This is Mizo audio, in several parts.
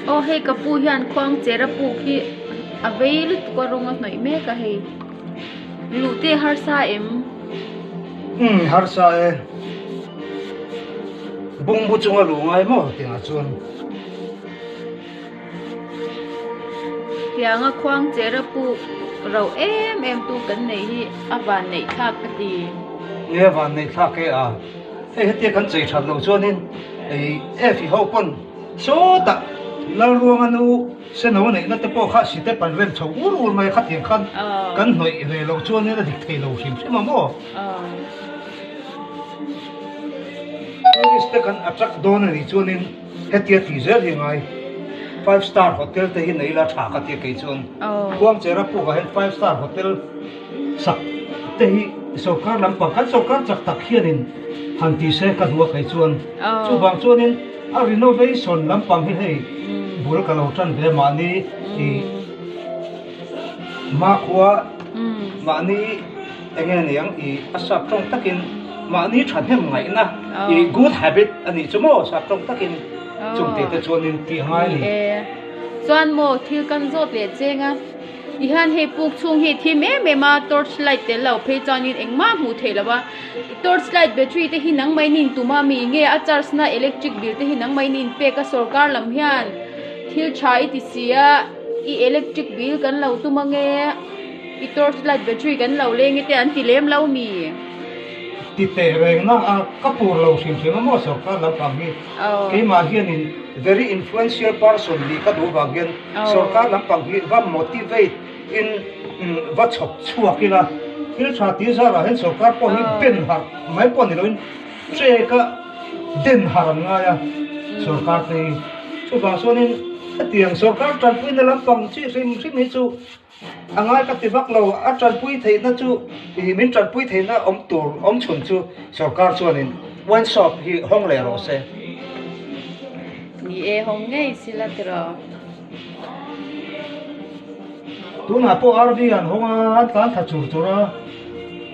Aw hei ka pu hian khuang chera puk hi a vei lutuk a rawng a hnawih mek a hei luh te harsa em? Umm harsa e bungbu chunga luh ngai maw tiangah chuan. Tianga khuang chera puk rauh em em tu kan neih hi a van neih thlak ka ti. Nge a van neih thlak e a, hei hetia kan chei that loh chuanin ei Efi ho pawn sawtah Lalruanga nu seno neihna te pawh kha sitep an rem chho ur ur mai a khatiang khan kan hnawih ve loh chuanin a dik thei lo hrim hrim a maw? Tourist te kan attract dawn a nih chuanin Hetia tih zel hi ngai. Five star hotel te hi nei la tha ka tia kei chuan. Khuangchera pukah hian five star hotel sak te hi sorkar lampang kan sorkar chak tak hianin han ti se ka duh a kei chuan. Chuvang chuanin a renovation lampang hi hei bul ka lo tan ve mahni i hmakhua mahni Enge niang i a sap tawng takin mahni thahnem ngaihna i good habit a nih chu maw sap tawng takin chung tih te chuan in tih ngai ni. E chuan maw thil kan zawt leh cheng a ti hian hei puk chhung hi thim em em a torch light tel lo phei chuanin engmah hmuh theih lo a torch light battery te hi nangmah in tum a mi nge a charge na electric bill te hi nangmah in inpek a sorkar lam hian thil tha i ti si a i electric bill kan lo tum ange. I torch light battery kan lo leng e te an ti lem lo mi? Ti teh reng na a ka pur lo hrim hrim a maw sorkar lampang hi keimah hianin very influential person nih ka duh vang hian sorkar lampang hi va motivate in va chhawp chhuak ila thil tha tih zarah hian sorkar pawh hi ben harh mai pawh ni loin trek a den harh an ngai a sorkar te hi chuvang chuanin hetiang sorkar tanpuina lampang chi hrim hrim hi chu A ngai ka ti vak lo, a tanpui theihna chu ih min tanpui theihna awm tur awm chhun chu sorkar chuanin wine shop hi hawng leh rawh se. Ni e, hawng ngei sila tiraw. Tunah pawh RV an hawng a, an tlan thla chur chur a,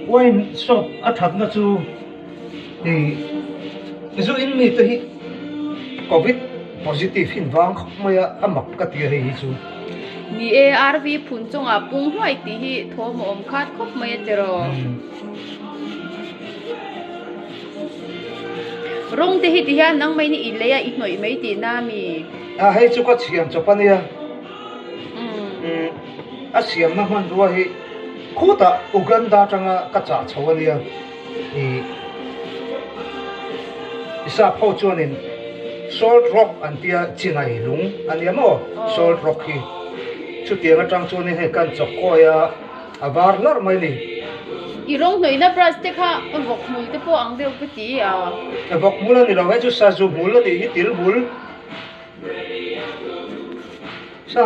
wine shop a thatna chu ih zu in mite hi covid positive hi an vang khawp mai a, a mak ka ti a hei hi chu. Ni e, RV phun chungah pung hluai tih hi thawm a awm khat khawp mai a tiraw. Rawng te hi ti hian nang mai ni i lei a i hnawih mai tih na mi? A hei chu ka siam chawp a nia. A siamna hmanrua hi khutah Uganda atanga ka chah chho a nia. I sap ho chuanin salt rock an tia chinai lung a nia maw salt rock hi chutiang atang chuanin hei kan chawk kawi a a var hlarh mai ni. I rawng hnawihna brush te kha vawk hmul te pawh ang deuh ka ti a. Vawk hmul a ni lo hei chu sazu hmul a nih hi til hmul.